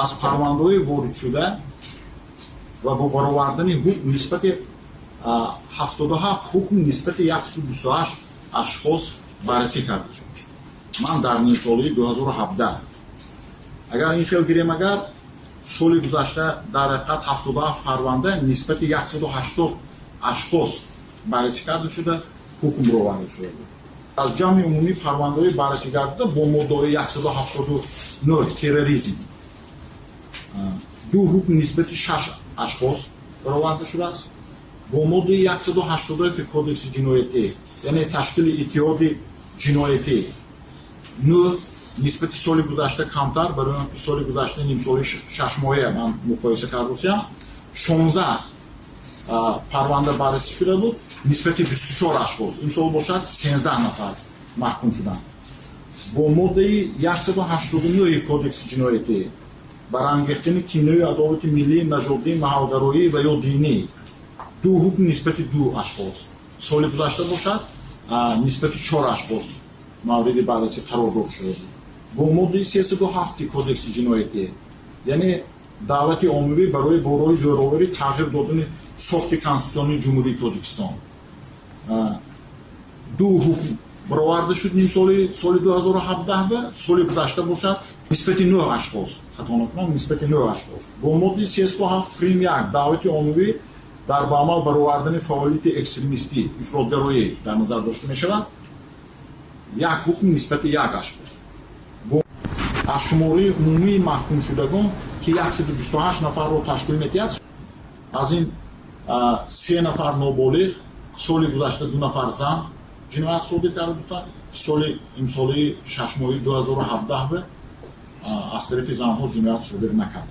Аз парвандаҳои воридшуда ва бо баровардани ҳукм нисбати 77 ҳукм нисбати 128 ашхос баррасӣ карда шуд. Ман дар нимсолаи 2017 агар ин хел гирем, агар соли гузашта дар ҳақиқат 77 парванда нисбати 180 ашхос баррасӣ карда шуда, ҳукм бароварда шуда буд. Аз ҷамъи умумии парвандаҳои баррасӣ гардида бо моддаҳои 179, терроризм, ду ҳукм нисбати шаш ашхос бароварда шудааст. Бо моддаи 181 Кодекси ҷиноятӣ, яъне ташкили иттиҳоди ҷиноятӣ, нӯ, нисбати соли гузашта камтар, барои он ки соли гузашта нимсолаи шашмоҳа ман муқоиса кардусиям, 16 парванда баррасӣ шуда буд нисбати 24 ашхос. Имсол бошад, 13 нафар маҳкум шуданд. Бо моддаи 189 Кодекси ҷиноятӣ, барангехтани кинаю адовати миллӣ, нажодӣ, маҳалгароӣ ва ё динӣ, ду ҳукм нисбати ду ашхос. Соли гузашта бошад, нисбати чор ашхос мавриди баррасӣ қарор дода шуда буд. Бо моддаи 307 Кодекси ҷиноятӣ, яъне даъвати оммавӣ барои бо роҳи зӯроварӣ тағйир додани сохти конститутсионии Ҷумҳурии Тоҷикистон, ду ҳукм бароварда шуд нимсоли соли 2017. Соли гузашта бошад, нисбати нӯ ашхос, хато накунам, нисбати нӯ ашхос. Бо моддаи 307 прим 1, даъвати оммавӣ дар ба амал баровардани фаъолияти экстремистӣ, ифротгароӣ дар назар дошта мешавад, як ҳукм нисбати як ашхос. Аз шумораи умумии маҳкумшудагон, ки 128 нафарро ташкил медиҳад, аз ин се нафар ноболиғ, соли гузашта ду нафар зан ҷиноят содир карда буданд. Соли имсолаи шашмоҳии 2017 аз тарафи занҳо ҷиноят содир накард.